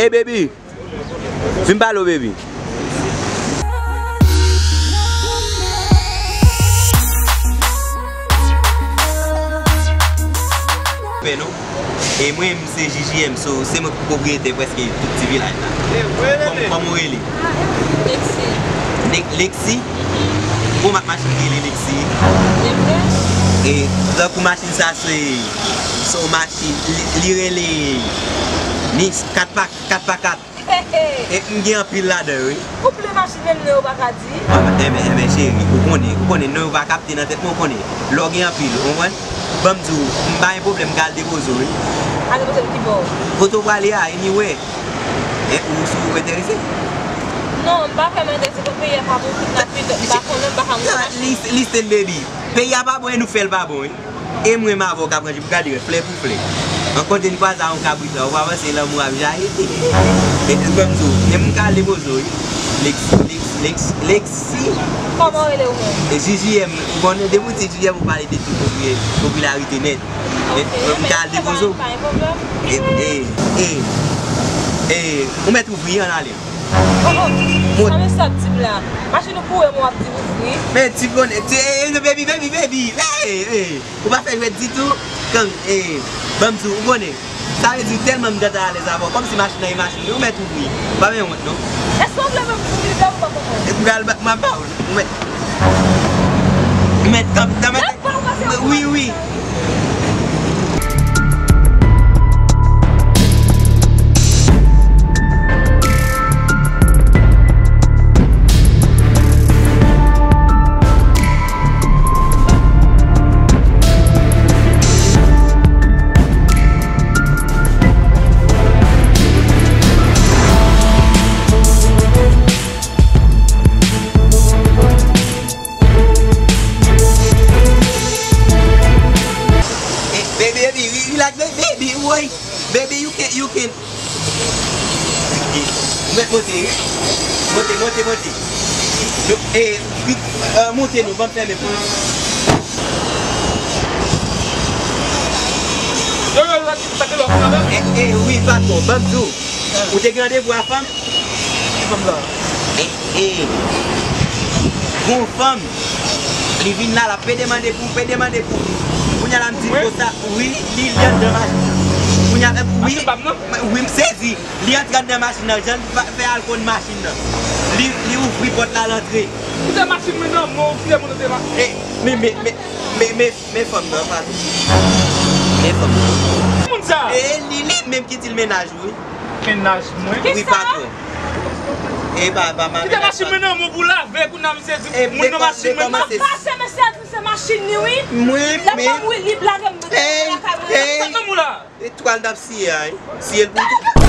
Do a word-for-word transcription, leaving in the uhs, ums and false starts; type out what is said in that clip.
Hey baby, vin pale w, baby. Fè non. E mwen, m se J J M, so, se mwen ki pwopriyetè prèske tout ti vilaj la. Kòm, kòman w rele? Lexi. Le-, Lexi? Bon, m ak machin ki rele Lexi. E tankou machin sa, se, se yon machin, li, li rele Nis, kat pa, kat pa kat. E m gen anpil ladan yo, wi. Koup le machin menm non yo pa ka di. Enben, enben, cheri, ou konnen, ou konnen non yo pa kapte nan tèt mwen, ou konnen. Lè w gen anpil, ou konprann? Ban m di w, m pa gen pwoblèm, m ka al depoze w, wi. Al depoze m ki bò? Kote w prale a, anywhere. E, ou, si w enterese? Non, m pa vrèman enterese, bon, peyi a pa bon, kidnapin, m pa konnen, m pa ka monte machin. Listen, listen, baby. Peyi a pa bon e nou fè l pa bon, wi. E mwen m avè w ka pran jip, gade, flè pou flè. An konte n kwaze a yon kabrit la, ou pa panse lanmou ap jayi? E, e, ban m di w, men m ka al depoze w, wi. Lexi, Lexi, Lexi, Lexi. Kòman w rele ou menm? E J J M, ou konnen, depi w di J J M, ou pale de tout popiye-, popilarite nèt. E, ok, m ka al depoze w. Pa gen pwoblèm. E, e, e, e, ou mèt ouvri, ann ale. Oh, oh, sa men sa ap di m la. Machin ou boure, mwen ap di ouvri. Men ti konnen, ti, e, e, baby, baby, baby. Hey, hey. Ou pa fè jwèt ditou. Gang, e, ban m di w, ou konnen. Sa vle di tèlman m gentan alèz avè w. Kòmsi machin nan e machin mwen, ou mèt ouvri. Pa gen wont, non. Èske w vle mwen ouvri ou pa konprann? E m pral ba, m ap ba w l. Ou mèt, ou mèt kanpe nan mwen. Wi, wi. Eh, baby, baby, re-, relax, baby, baby, woy. Baby, you can, you can. Mèt monte, wi. Monte, monte, monte. Yo, eh, pi-, eh, monte non, ban m fèmen pou ou. Yo, yo, yo, sa te lòk la, men. Eh, eh, wi, patwon, ban m di w. Ou te gen randevou a fanm? Ki fanm sa? E, e, gon fanm, li vin la, l ap pede mande pou, pede mande pou. Kounye a la m di l konsa, wi, li, li anndan machin nan. Kounye a, wi, wi, m sezi. Li antre anndan machin nan, jan l fè al konn machin nan. Li, li ouvri pòt la, l antre. Kite machin mwen nan men w, kite mwen nan machin. E, men, men, men, men, men, men fanm nan, patwon. Men fanm nan. Moun sa? E, li, li menm ki di l mennaj ou, wi. Mennaj mwen. Wi, patwon. E pa, pa mennaj. Kite machin mwen nan men w pou lave, kounye a misye di moun nan machin mwen. M ap pase, mesye a di se machin li, wi. Mwen, lè fanm wi, li blage m, mwen lakay mwen. Sa fanm ou la? E twal n ap siye a, wi. Siye l pou tou.